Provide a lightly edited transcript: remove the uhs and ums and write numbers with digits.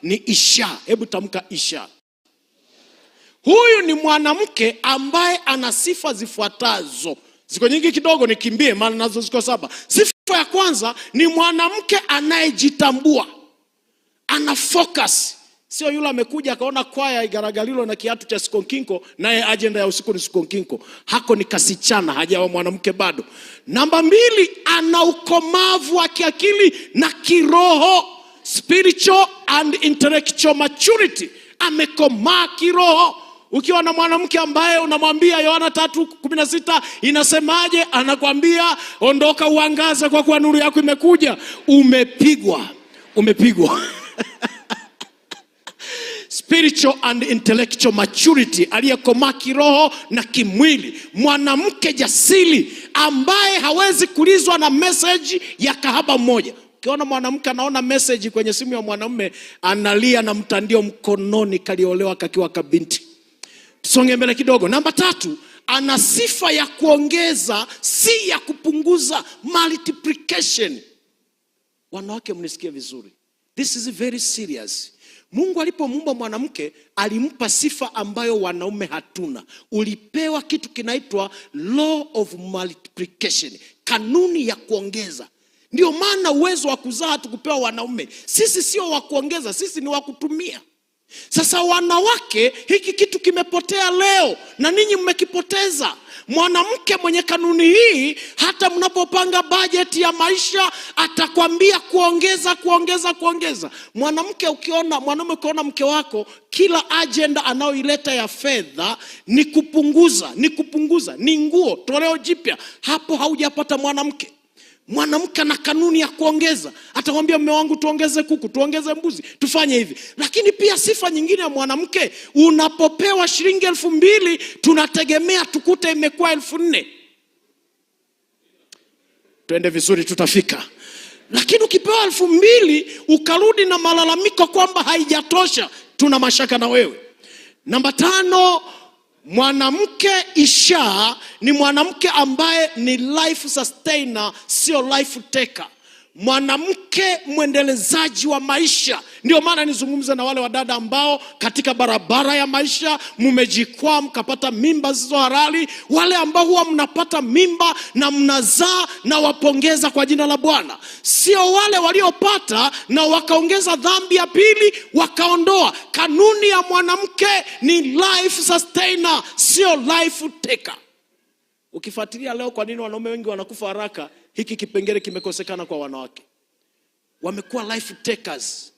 ni Isha. Hebu tamka Isha. Huyu ni mwanamke ambaye ana sifa zifuatazo. Ziko nyingi kidogo, nikimbie, maana nazo ziko 7. Sifa ya kwanza ni mwanamke anayejitambua, ana focus. Sio yule amekuja akaona kwaya igaragalilo na kiatu cha sikonkinko, naye agenda ya usiku ni sikonkinko. Hako ni kasichana, hajawa mwanamke bado. Namba 2, ana ukomavu wa kiakili na kiroho, spiritual and intellectual maturity. Amekomaa kiroho. Ukiwa na mwanamke ambaye unamwambia Yohana 3:16 inasemaje, anakwambia ondoka uangaze kwa kuwa nuru yako imekuja. Umepigwa, umepigwa. Spiritual and intellectual maturity, aliyekomaa kiroho na kimwili. Mwanamke jasiri ambaye hawezi kulizwa na message ya kahaba mmoja. Ukiona mwanamke anaona message kwenye simu ya mwanamume, analia na mtandio mkononi, kaliolewa kakiwa kabinti. Tusonge mbele kidogo. Namba 3, ana sifa ya kuongeza, si ya kupunguza, multiplication. Wanawake mnisikie vizuri, this is very serious. Mungu alipomuumba mwanamke alimpa sifa ambayo wanaume hatuna. Ulipewa kitu kinaitwa law of multiplication, kanuni ya kuongeza. Ndio maana uwezo wa kuzaa hatukupewa wanaume. Sisi sio wa kuongeza, sisi ni wa kutumia. Sasa wanawake, hiki kitu kimepotea leo na ninyi mmekipoteza. Mwanamke mwenye kanuni hii, hata mnapopanga bajeti ya maisha atakwambia kuongeza, kuongeza, kuongeza. Mwanamke ukiona, mwanaume ukiona mke wako kila agenda anayoileta ya fedha ni kupunguza, ni kupunguza, ni nguo, toleo jipya, hapo haujapata mwanamke. Mwanamke ana kanuni ya kuongeza. Atakwambia mume wangu tuongeze kuku, tuongeze mbuzi, tufanye hivi. Lakini pia sifa nyingine ya mwanamke, unapopewa shilingi 2000 tunategemea tukute imekuwa 4000. Twende vizuri, tutafika. Lakini ukipewa 2000 ukarudi na malalamiko kwamba haijatosha, tuna mashaka na wewe. Namba 5, mwanamke Isha ni mwanamke ambaye ni life sustainer, sio life taker. Mwanamke mwendelezaji wa maisha. Ndio maana nizungumze na wale wadada ambao katika barabara ya maisha mmejikwaa mkapata mimba zisizo halali. Wale ambao huwa mnapata mimba na mnazaa, na wapongeza kwa jina la Bwana. Sio wale waliopata na wakaongeza dhambi ya pili wakaondoa. Kanuni ya mwanamke ni life sustainer, sio life taker. Ukifuatilia leo kwa nini wanaume wengi wanakufa haraka, hiki kipengele kimekosekana kwa wanawake. Wamekuwa life takers.